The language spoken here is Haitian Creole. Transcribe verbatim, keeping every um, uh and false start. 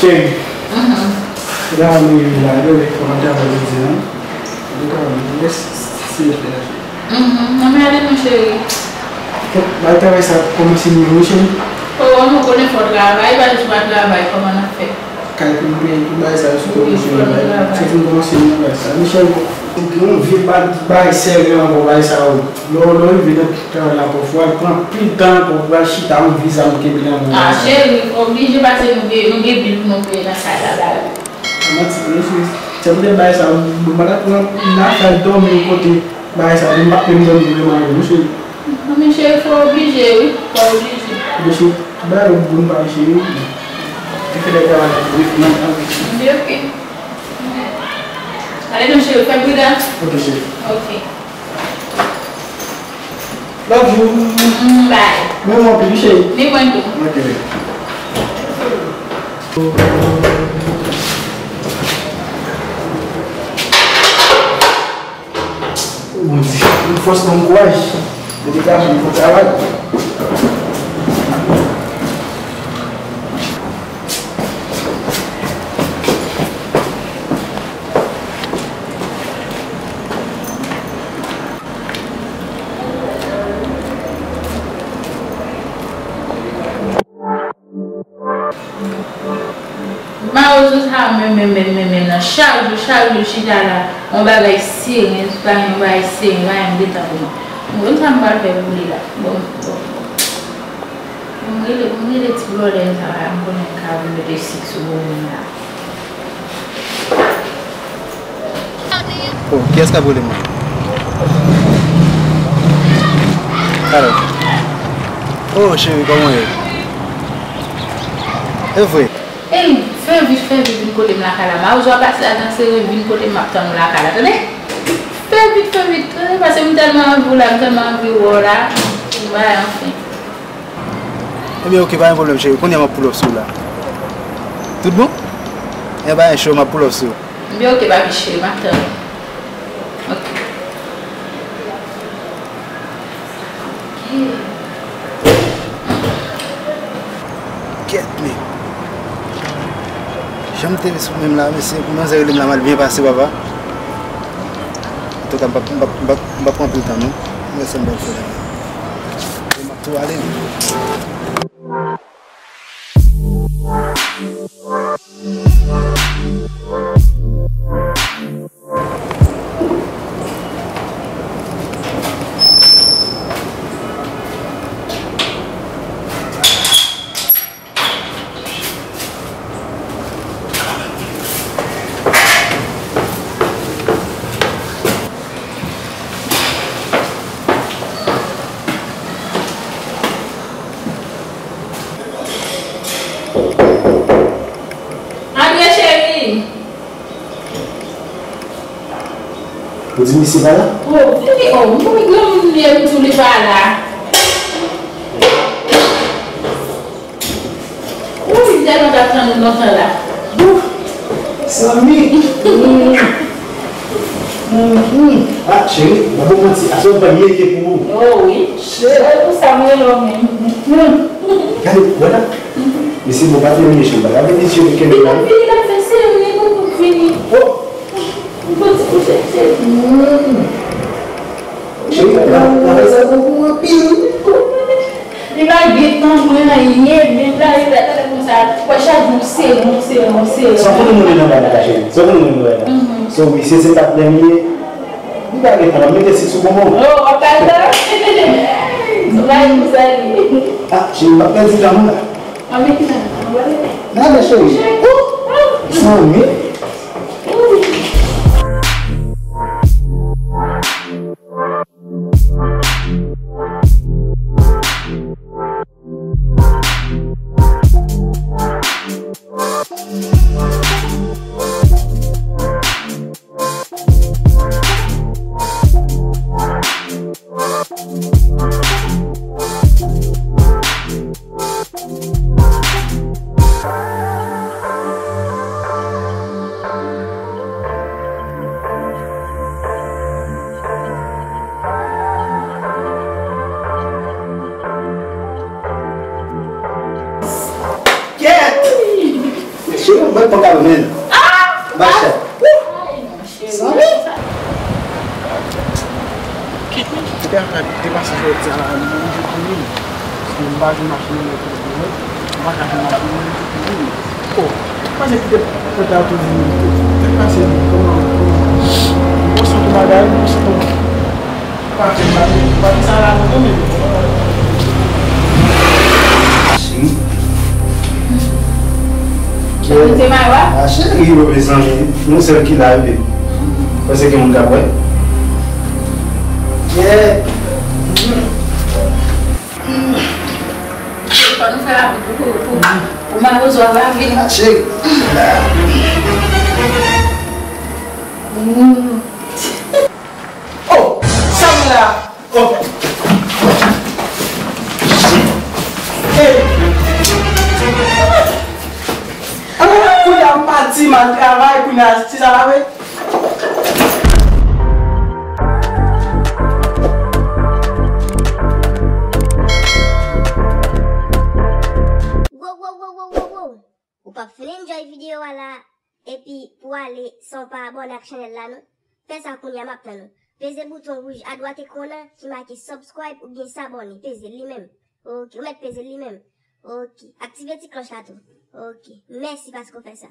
Cheri. Mhm. Gade nou rive la, yo, kòman travay jodi a? Bon travay, mèsi, si, si, si. Mhm. Nan men ale non, cheri. Bon, bay travay sa kòmanse mwen, wi, cheri. Oh, nou konnen fò travay, pa jis pa travay, kòman n ap fè? Kay pou m peye tout bagay sa yo sou kòmisyon yo bay. Se pou m kòmanse nan bagay sa. Michel, ou gen yon vye bagay sere ankò bagay sa yo. Lè w lè w rive nan travay la ankò, fò w al pran pil tan ankò pou w al chita yon vye zam kenbe nan men w. Ah, cheri, oblije pase nou gen, nou gen bil pou nou peye nan kay la, ba yo. Manti, mesye, se pou de bagay sa yo, m pa t ap pran nan fè dòmi yon kote bagay sa yo, m p ap menm dòmi vreman yo, mesye. Non, men cheri, fò oblije, wi, fò oblije. Mesye, bagay yo bon bagay, cheri. Li fè travay la pou li, nan, nan. Li oke. Ale non, cheri, fè pridan. Oke, cheri. Oke. Lòt jou. Mm, bye. Men mwen anpil, cheri. Ni mwen tou. Oke. Bondye, m fòs ban m kouraj. Dedikaje m pou travay. Mawozo sa menm, menm, menm, menm, menm nan chak jou, chak jou chita la, yon bagay sere, pa yon bagay sere, pa yon detan pou mwen. Mwen konn sa m pral fè pou li la. Bon, bon, bon. Bon, m rele, m rele ti blòdè sa la, m konnen l ka vin mete sik sou bonbon la. Oh, kiyès k ap rele mwen? Alo. Oh, cheri, kòman w ye? E vre? Ey, fè vit, fè vit, vin kote m lakay la. Mawozo a pase la nan sere, vin kote m, m ap tann ou lakay la, tande? Fè vit, fè vit, tande, paske m tèlman anvi w la, m tèlman anvi wè w la. M bay anfen. Ebyen, oke, pa gen pwoblèm, cheri. Kounye a m ap pull up sou ou la. Tout bon? Ebyen, pa gen cho, m ap pull up sou ou. Ebyen, oke, papi cheri, m ap tann ou. Oke. Kèt, men. Jan m te sou menm la, mesye, pou manzè rele m la, m al byen pase, papa. Antouka, m p ap, m p ap, m p ap, m p ap pran anpil tan, non. M wè sa m pral fè la. M ap tou ale. Antre, cheri. Ou di misye pa la? Oh, vini, oh, m konn granmoun li ye, m di w li pa la. Wi, m tèlman t ap tann ou lontan la. Bouf! Sanmi! Mm. Mm, mm. Ah, cheri, m pa pou manti, aswè m pral meke pou ou. Oh, wi. Cheri. Se pou sa m rele w menm. Mm. Gade, wè la. Mesye, bon, pa te mechan, pa. Gade mesye, kenbe la. Li pap vini, l ap fè sere, li poko vini. Oh! M pran ti kouche, cheri. Mm. Cheri, la, la, sa bon pou mwen anpil. Li pa gen tan pou anyen, men la, li la, talè konsa, wè chak jou se, se, se. Sa konnen moun nan bagay la, cheri. Sa konnen moun nan bagay la. Mhm. So, wi, se, se tap dènye. Li pa gen tan, mete sik sou bonbon. Oh, w ap pale la. Bay pou sa li. Ah, cheri, m ap pèdi tan mwen la. Anmè ki nan, anmè. Gade, cheri. Cheri. Oh, oh. Sanmi. Oh. Mwen pran kado men. Machè. Zanmi. Kèt men, kite ap depase jodi a la, mwen menm je konnen. Paske m pa jwenn machin nan, mwen pa ka jwenn machin nan, mwen je konnen. Oh, mwen se kite pòt la tou vini. Kèt pase vini, kòman, kòman? Bon, se yon bagay, bon, se yon bagay. Pa fè m pa, pa fè sa la non, men. Cheri. Ou te may wè? A cheri, yo bezwen nou sèl ki la, epi. Panse gen moun k ap wè. Yeah. Fò nou fè rapid pou, pou, pou, pou mawozo a pa vini. A cheri. Oh, sa m la. Oh. Hey. Ah, kounye a m pati, m al travay, kounye a, se sa la, wi. Wow, wow, wow, wow, wow, wow. Ou p ap fin enjoy videyo a la, epi pou ale san w pa abòne ak chanèl la non. Fè sa kounye a, m ap tann ou. Peze bouton wouj adwat ekran an ki make subscribe oubyen s'abonner. Peze l li menm. Oke, ou mèt peze l li menm. Oke, aktive ti klòch la tou. Oke, mèsi paske w fè sa.